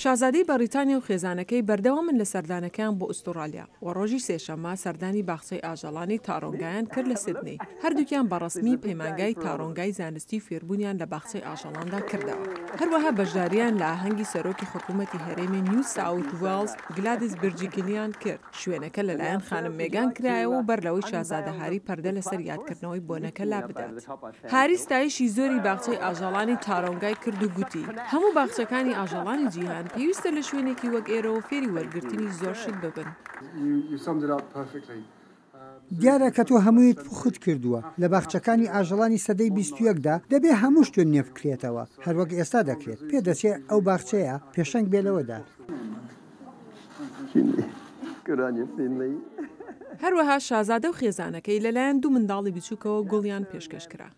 شازادەی بەڕیتانیا و خێزانەکەی بەردەوامن لە سەردانەکەیان بۆ ئوستوڕالیا و ڕۆژی سێشەممە سەردانی باخچەی ئاژەڵانی تارۆنگایان کرد لە سیدنی. هەردووکیان بە ڕەسمی پەیمانگای تارۆنگای زانستی و فێربوونیان لە باخچەی ئاژەڵاندا کردەوە. هەروەها بەشدارییان لە ئاهەنگی سەرۆکی حکوومەتی هەرێمی نیو ساوت وێڵز گلادیس برجیکلیان کرد. شوێنەکە لەلایەن خانم مێگان کرایەوە و بەر لەوەی شازادە هاری پەردە لەسەر یادکردنەوەی بۆنەکە لابدات. هاری ستایشی زۆری باخچەی ئاژەڵانی تارۆنگای کرد و گوتی، هەموو باخچەکانی ئاژەڵانی جیهان پێویستە لە شوێنێکی وەک ئێرەوە فێری وەرگرتنی زۆر شت ببن. دیارە کە تۆ هەموویت پوخت کردووە. لە باخچەکانی ئاژەڵانی سەدەی 21 دا دەبێ هەموو شتێ نوێ بکرێتەوە، هەروەک ئێستا دەکرێت. پێدەچێ ئەو باخچەیە پێشەنگ بێ لەوەدا. هەروەها شازادە و خێزانەکەی لەلایەن دوو منداڵی بچووکەوە گوڵیان پێشکەش کرا.